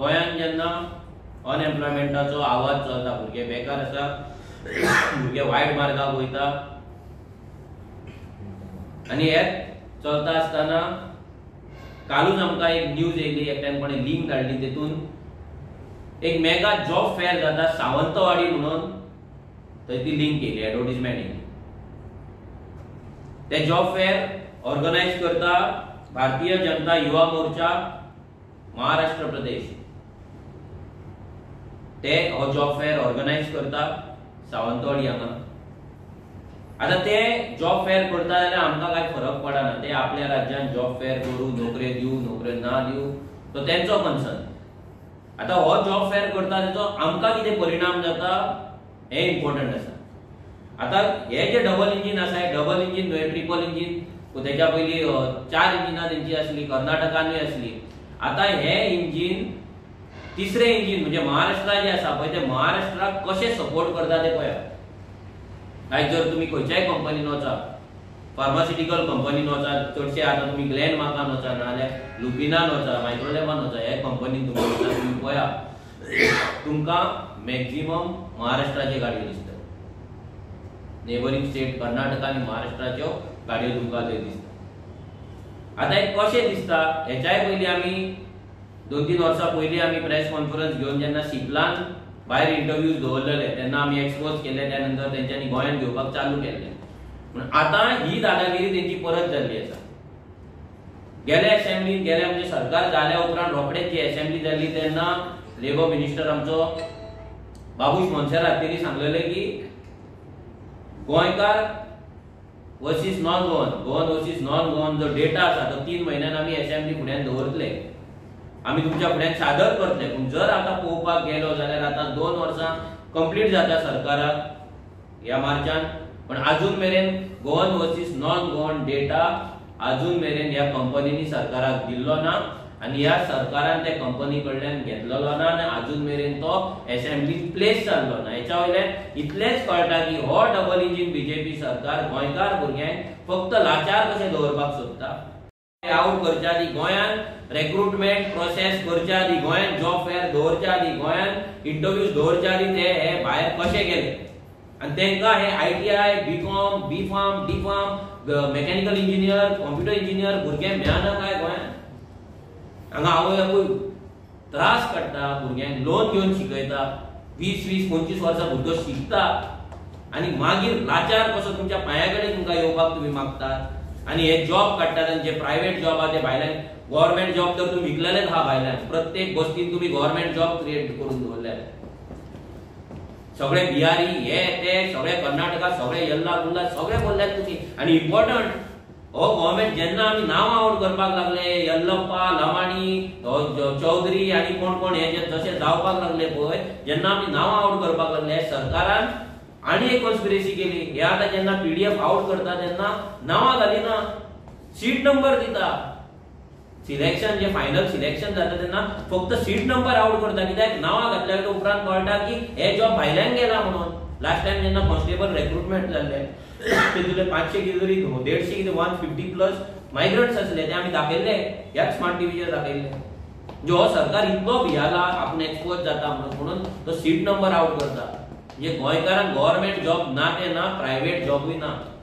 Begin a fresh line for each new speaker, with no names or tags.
गोंयांत जेन्ना अनएम्प्लॉयमेंटाचो आवाज चलता, भुरगे बेकार आसा, भुरगे वायट मार्गाक वयता आनी हे चलता आसतना कालूच आमकां एक न्यूज येयली, एकट्यान कोणें लिंक धाडली, तेतून एक मेगा जॉब फेअर जाता सावंतवाडी म्हणून, थंय ती लिंक येयली, एडवर्टीजमेंट येयली. ते जॉब फेअर ऑर्गनायज करता भारतीय जनता युवा मोर्चा महाराष्ट्र प्रदेश. ते हो जॉब फेअर ऑर्गनायज करता सावंतवाडी हांगा. आतां ते जॉब फेअर करता जाल्यार आमकां कांय फरक पडना, ते आपल्या राज्यान जॉब फेअर करूं, नोकऱ्यो दिवं, नोकऱ्यो ना दिवं, तो तेंचो कन्सर्न. आतां हो जॉब फेअर करता तेचो आमकां कितें परिणाम जाता हें इम्पॉर्टंट आसा. आतां हे जे डबल इंजीन आसा, हे डबल इंजीन न्हय, ट्रिपल इंजीन, तेच्या पयलीं 4 इंजिनां तेंची आसली, कर्नाटकानूय आसली. आतां हे इंजीन तिसरें इंजीन म्हणजे महाराष्ट्रा जें आसा पळय, तें महाराष्ट्राक कशें सपोर्ट करता तें पळयात. आयज जर तुमी खंयच्याय कंपनीन वचा, फार्मास्युटिकल कंपनीन वचा, चडशे आतां तुमी ग्लॅनमार्कान वचा, नाजाल्यार लुपिनान वचा, मायक्रोलॅबान वचा, ह्या कंपनीन तुमी वचा, तुमी पळया तुमकां मॅक्झिमम महाराष्ट्राच्यो गाडयो दिसतल्यो. नेबरींग स्टेट कर्नाटका आनी महाराष्ट्राच्यो गाडयो तुमकां थंय दिसता. आतां हें कशें दिसता हेच्याय पयलीं आमी 2-3 वर्सां पयलीं आमी प्रेस कॉन्फरन्स घेवन जेन्ना सिपलान भायर इंटरव्यूज दवरलेले तेन्ना आमी एक्सपोज केले, त्या नंतर तेंच्यांनी गोंयांत घेवपाक चालू केल्लें. पूण आतां ही दादागिरी तेंची परत जाल्ली आसा. गेल्या एसेंब्लीन, गेल्या म्हणजे सरकार जाल्या उपरांत रोखडेच जी एसेंब्ली जाली तेन्ना लेबर मिनिस्टर आमचो बाबूश मोन्सेरात तेणी सांगलेलें की गोंयकार versus non Goan, Goan versus non Goan जो डेटा आसा तो 3 म्हयन्यान आमी एसेंब्ली फुड्यान दवरतले, आमी तुमच्या फुड्यान सादर करतले. पूण जर आतां पळोवपाक गेलो जाल्यार आतां 2 वर्सां कंप्लीट जाता सरकाराक ह्या मार्चान, पण आजून मेरेन Goan versus non Goan data आजून मेरेन ह्या कंपनींनी सरकाराक दिल्लो ना आनी ह्या सरकारान त्या कंपनी कडल्यान घेतलेलो ना आनी आजून मेरेन तो एसेंब्लीन प्लेस जाल्लो ना. हेच्या वयल्यान इतलेंच कळटा की हो डबल इंजीन बीजेपी सरकार गोंयकार भुरग्यांक फक्त लाचार कशें दवरपाक सोदता. आउट करच्या आदी, गोंयांत रेक्रुटमेंट प्रोसेस करच्या आदी, गोंयांत जॉब फेअर दवरच्या आदी, गोंयांत इंटरव्यूज दवरच्या आदी ते हे भायर कशे गेले आनी तांकां हे ITI, BCom, B Pharm, D Pharm, mechanical engineer, computer engineer भुरगे मेळना काय गोंयांत? हांगा आवय बापूय त्रास काडटा, भुरग्यांक लोन घेवन शिकयता, 20, 20, 25 वर्सां भुरगो शिकता आनी मागीर लाचार कसो तुमच्या पांया कडेन तुमकां येवपाक तुमी मागतात आनी हे जॉब काडटात. आनी जे प्रायवेट जॉब आहा ते भायल्यान, गव्हर्मेंट जॉब तर तुमी विकलेलेच आहा भायल्यान, प्रत्येक बस्तीन तुमी गव्हर्मेंट जॉब क्रिएट करून दवरले. सगळे बिहारी हे ते सगळे कर्नाटका सगळे यल्ला गुल्ला सगळे बोलल्यात तुमी. आनी इम्पॉर्टंट हो गव्हर्मेंट जेन्ना आमी नांवां आवट करपाक लागले, यल्लप्पा, लमाणी, चौधरी आनी कोण कोण हे जे जशे जावपाक लागले पळय, जेन्ना आमी नांवां आवट करपाक लागले सरकारान आनी एक कॉन्स्पिरसी केली. हे आतां जेन्ना पीडीएफ आवट करता तेन्ना नांवां घालिना, सीट नंबर दिता. सिलेक्शन जे फायनल सिलेक्शन जाता तेन्ना फक्त सीट नंबर आवट करता, कित्याक नांवां घातल्या उपरांत कळटा की हे जॉब भायल्यान गेला म्हणून. लास्ट टायम जेन्ना कॉन्स्टेबल रेक्रुटमेंट जाल्ले तितूंतले 500 कितें तरी 150 कितें 150 प्लस मायग्रंट्स आसले, ते आमी दाखयल्ले ह्याच स्मार्ट टीव्हीचेर दाखयल्ले. म्हणजे हो सरकार इतलो भियाला आपूण एक्सपोज जाता म्हणून तो सीट नंबर आवट करता. म्हणजे गोंयकारांक गव्हर्मेंट जॉब ना ते ना, प्रायवेट जॉबूय ना.